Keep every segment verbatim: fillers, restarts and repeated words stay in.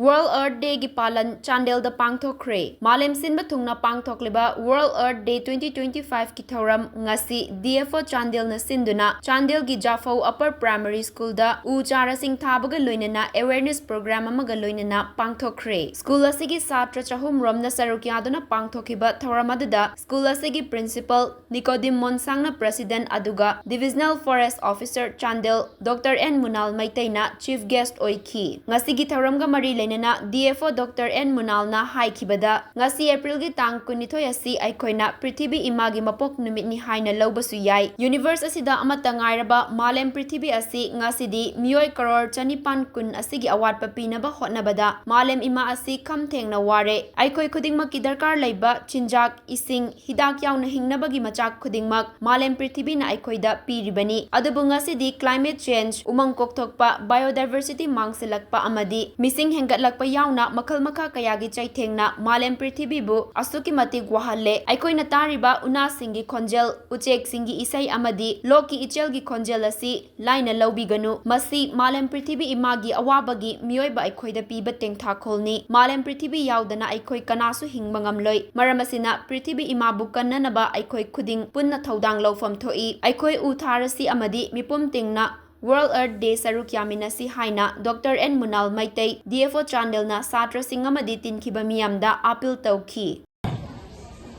World Earth Day ꯒꯤ ꯄꯥꯂꯟ ꯆꯥꯟꯗꯦꯜꯗ ꯄꯥꯡꯊꯣꯛꯈ꯭ꯔꯦ꯫ ꯃꯥꯂꯦꯝ ꯁꯤꯟꯕ ꯊꯨꯡꯅ ꯄꯥꯡꯊꯣꯛꯂꯤꯕ World Earth Day twenty twenty-five ꯀꯤ ꯊꯧꯔꯝ ꯉꯁꯤ D F O ꯆꯥꯟꯗꯦꯜꯅ ꯁꯤꯟꯗꯨꯅ ꯆꯥꯟꯗꯦꯜꯒꯤ ꯖꯥꯐꯧ Upper Primary School ꯗ ꯎ ꯆꯥꯔꯥꯁꯤꯡ ꯊꯥꯕꯒ ꯂꯣꯏꯅꯅ awareness program ꯑꯃꯒ ꯂꯣꯏꯅꯅ ꯄꯥꯡꯊꯣꯛꯈ꯭ꯔꯦ꯫ School ꯑꯁꯤꯒꯤ ꯁꯥꯇ꯭ꯔ ꯆꯍꯨꯝ ꯔꯣꯝꯅ ꯁꯔꯨꯛ ꯌꯥꯗꯨꯅ ꯄꯥꯡꯊꯣꯛꯈꯤꯕ ꯊꯧꯔꯝ ꯑꯗꯨꯗ school ꯑꯁꯤꯒꯤ Principal ꯅꯤꯀꯣꯗꯤꯝ ꯃꯣꯟꯁꯥꯡꯅ President ꯑꯗꯨꯒ Divisional Forest Officer Chandel Doctor N ꯃꯨꯅꯥꯜ ꯃꯩꯇꯩꯅ Chief Guest ꯑꯣꯏꯈꯤ꯫ ꯉꯁꯤꯒꯤ ꯊꯧꯔꯝꯒ ꯃꯔꯤ ꯂꯩꯅꯅ D F O Doctor N ꯃꯨꯅꯥꯜꯅ ꯍꯥꯏꯈꯤꯕꯗ, ꯉꯁꯤ April ꯒꯤ ꯇꯥꯡ ꯀꯨꯟꯅꯤꯊꯣꯏ ꯑꯁꯤ ꯑꯩꯈꯣꯏꯅ ꯄ꯭ꯔꯤꯊꯤꯕꯤ ꯏꯃꯥꯒꯤ ꯃꯄꯣꯛ ꯅꯨꯃꯤꯠꯅꯤ ꯍꯥꯏꯅ ꯂꯧꯕꯁꯨ ꯌꯥꯏ꯫ Universe ꯑꯁꯤꯗ ꯑꯃꯠꯇ ꯉꯥꯏꯔꯕ ꯃꯥꯂꯦꯝ ꯄ꯭ꯔꯤꯊꯤꯕꯤ ꯑꯁꯤ ꯉꯁꯤꯗꯤ ꯃꯤꯑꯣꯏ ꯀꯔꯣꯔ ꯆꯅꯤꯄꯥꯟ ꯀꯨꯟ ꯑꯁꯤꯒꯤ ꯑꯋꯥꯠꯄ ꯄꯤꯅꯕ ꯍꯣꯠꯅꯕꯗ ꯃꯥꯂꯦꯝ ꯏꯃꯥ ꯑꯁꯤ ꯈꯝ ꯊꯦꯡꯅ ꯋꯥꯔꯦ꯫ ꯑꯩꯈꯣꯏ ꯈꯨꯗꯤꯡꯃꯛꯀꯤ ꯗꯔꯀꯥꯔ ꯂꯩꯕ ꯆꯤꯟꯖꯥꯛ, ꯏꯁꯤꯡ, ꯍꯤꯗꯥꯛ ꯌꯥꯎꯅ ꯍꯤꯡꯅꯕꯒꯤ ꯃꯆꯥꯛ ꯈꯨꯗꯤꯡꯃꯛ ꯃꯥꯂꯦꯝ ꯄ꯭ꯔꯤꯊꯤꯕꯤꯅ ꯑꯩꯈꯣꯏꯗ ꯄꯤꯔꯤꯕꯅꯤ꯫ ꯑꯗꯨꯕꯨ ꯉꯁꯤꯗꯤ climate change, ꯎꯃꯪ ꯀꯣꯛꯊꯣꯛꯄ, biodiversity ꯃꯥꯡꯁꯤꯜꯂꯛꯄ ꯑꯃꯗꯤ ꯃꯤꯁꯤꯡ ꯍꯦꯟꯒꯠꯂꯛꯄ ꯌꯥꯎꯅ ꯃꯈꯜ ꯃꯈꯥ ꯀꯌꯥꯒꯤ ꯆꯩꯊꯦꯡꯅ ꯃꯥꯂꯦꯝ ꯄ꯭ꯔꯤꯊꯤꯕꯤꯕꯨ ꯑꯁꯨꯛꯀꯤ ꯃꯇꯤꯛ ꯋꯥꯍꯜꯂꯦ꯫ ꯑꯩꯈꯣꯏꯅ ꯇꯥꯔꯤꯕ ꯎꯅꯥꯁꯤꯡꯒꯤ ꯈꯣꯟꯖꯦꯜ, ꯎꯆꯦꯛꯁꯤꯡꯒꯤ ꯏꯁꯩ ꯑꯃꯗꯤ ꯂꯣꯛꯀꯤ ꯏꯆꯦꯜꯒꯤ ꯈꯣꯟꯖꯦꯜ ꯑꯁꯤ ꯂꯥꯏꯅ ꯂꯧꯕꯤꯒꯅꯨ꯫ ꯃꯁꯤ ꯃꯥꯂꯦꯝ ꯄ꯭ꯔꯤꯊꯤꯕꯤ ꯏꯃꯥꯒꯤ ꯑꯋꯥꯕꯒꯤ ꯃꯤꯑꯣꯏꯕ ꯑꯩꯈꯣꯏꯗ ꯄꯤꯕ ꯇꯦꯡꯊꯥꯈꯣꯜꯅꯤ꯫ ꯃꯥꯂꯦꯝ ꯄ꯭ꯔꯤꯊꯤꯕꯤ ꯌꯥꯎꯗꯅ ꯑꯩꯈꯣꯏ ꯀꯅꯥꯁꯨ ꯍꯤꯡꯕ ꯉꯝꯂꯣꯏ꯫ ꯃꯔꯝ ꯑꯁꯤꯅ ꯄ꯭ꯔꯤꯊꯤꯕꯤ ꯏꯃꯥꯕꯨ ꯀꯟꯅꯅꯕ ꯑꯩꯈꯣꯏ ꯈꯨꯗꯤꯡ ꯄꯨꯟꯅ ꯊꯧꯗꯥꯡ ꯂꯧꯐꯝ ꯊꯣꯛꯏ꯫ ꯑꯩꯈꯣꯏ ꯎ ꯊꯥꯔꯁꯤ ꯑꯃꯗꯤ ꯃꯤꯄꯨꯝ ꯇꯤꯡꯅ World Earth Day ꯁꯔꯨꯛ ꯌꯥꯃꯤꯟꯅꯁꯤ ꯍꯥꯏꯅ Doctor N ꯃꯨꯅꯥꯜ Meitei, D F O ꯆꯥꯟꯗꯦꯜꯅ ꯁꯥꯇ꯭ꯔꯁꯤꯡ ꯑꯃꯗꯤ ꯇꯤꯟꯈꯤꯕ ꯃꯤꯌꯥꯝꯗ appeal ꯇꯧꯈꯤ꯫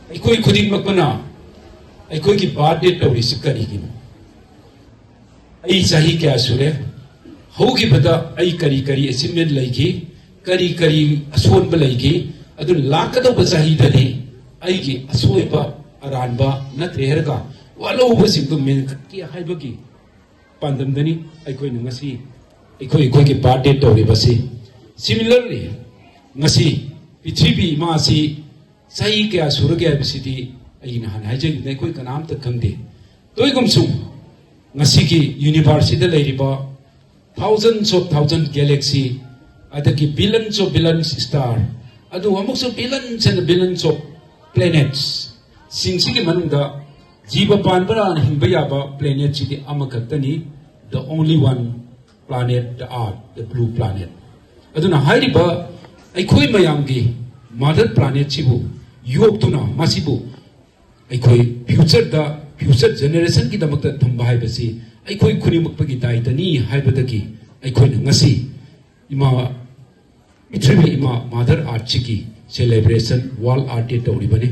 ꯑꯩꯈꯣꯏ ꯈꯨꯗꯤꯡꯃꯛꯄꯨꯅ ꯑꯩꯈꯣꯏꯒꯤ birthday ꯇꯧꯔꯤꯁꯤ ꯀꯔꯤꯒꯤꯅꯣ? ꯑꯩ ꯆꯍꯤ ꯀꯌꯥ ꯁꯨꯔꯦ? ꯍꯧꯈꯤꯕꯗ ꯑꯩ ꯀꯔꯤ ꯀꯔꯤ achievement ꯂꯩꯈꯤ? ꯀꯔꯤ ꯀꯔꯤ ꯑꯁꯣꯟꯕ ꯂꯩꯈꯤ? ꯑꯗꯨꯅ ꯂꯥꯛꯀꯗꯧꯕ ꯆꯍꯤꯗꯗꯤ ꯑꯩꯒꯤ ꯑꯁꯣꯏꯕ ꯑꯔꯥꯟꯕ ꯅꯠꯇ꯭ꯔꯦ ꯍꯥꯏꯔꯒ ꯋꯥꯠꯍꯧꯕꯁꯤꯡꯗꯨ ꯃꯦꯟꯈꯠꯀꯦ ꯍꯥꯏꯕꯒꯤ ꯄꯥꯟꯗꯝꯗꯅꯤ ꯑꯩꯈꯣꯏꯅ ꯉꯁꯤ ꯑꯩꯈꯣꯏ ꯑꯩꯈꯣꯏꯒꯤ birthday ꯇꯧꯔꯤꯕꯁꯤ꯫ Similarly, ꯉꯁꯤ ꯄ꯭ꯔꯤꯊꯤꯕꯤ ꯏꯃꯥ ꯑꯁꯤ ꯆꯍꯤ ꯀꯌꯥ ꯁꯨꯔꯒꯦ ꯍꯥꯏꯕꯁꯤꯗꯤ ꯑꯩꯅ ꯍꯥꯟꯅ ꯍꯥꯏꯖꯈꯤꯕꯗ ꯑꯩꯈꯣꯏ ꯀꯅꯥꯝꯇ ꯈꯪꯗꯦ꯫ ꯇꯣꯏꯒꯨꯝꯁꯨ ꯉꯁꯤꯒꯤ universe ꯁꯤꯗ ꯂꯩꯔꯤꯕ thousands of thousand galaxy, ꯑꯗꯒꯤ billions of billions star, ꯑꯗꯨꯒ ꯑꯃꯨꯛꯁꯨ billions and billions of planets ꯁꯤꯡꯁꯤꯒꯤ ꯃꯅꯨꯡꯗ ꯖꯤꯕ ꯄꯥꯟꯕꯅ ꯍꯤꯡꯕ ꯌꯥꯕ planet ꯁꯤꯗꯤ ꯑꯃꯈꯛꯇꯅꯤ, the only one planet, the Earth, the blue planet꯫ ꯑꯗꯨꯅ ꯍꯥꯏꯔꯤꯕ ꯑꯩꯈꯣꯏ ꯃꯌꯥꯝꯒꯤ ꯃꯥꯗꯔ ꯄ꯭ꯂꯥꯅꯦꯠꯁꯤꯕꯨ ꯌꯣꯛꯇꯨꯅ ꯃꯁꯤꯕꯨ ꯑꯩꯈꯣꯏ ꯐ꯭ꯌꯨꯆꯔꯗ, ꯐ꯭ꯌꯨꯆꯔ ꯖꯦꯅꯦꯔꯦꯁꯟꯒꯤꯗꯃꯛꯇ ꯊꯝꯕ ꯍꯥꯏꯕꯁꯤ ꯑꯩꯈꯣꯏ ꯈꯨꯗꯤꯡꯃꯛꯄꯒꯤ ꯗꯥꯏꯇꯅꯤ ꯍꯥꯏꯕꯗꯒꯤ ꯑꯩꯈꯣꯏꯅ ꯉꯁꯤ ꯏꯃꯥ, ꯄ꯭ꯔꯤꯊꯤꯕꯤ ꯏꯃꯥ ꯃꯥꯗꯔ ꯑꯥꯔꯠꯁꯤꯒꯤ ꯁꯦꯂꯦꯕ꯭ꯔꯦꯁꯟ, ꯋꯥꯔꯜ ꯑꯥꯔꯠ ꯗꯦ ꯇꯧꯔꯤꯕꯅꯤ꯫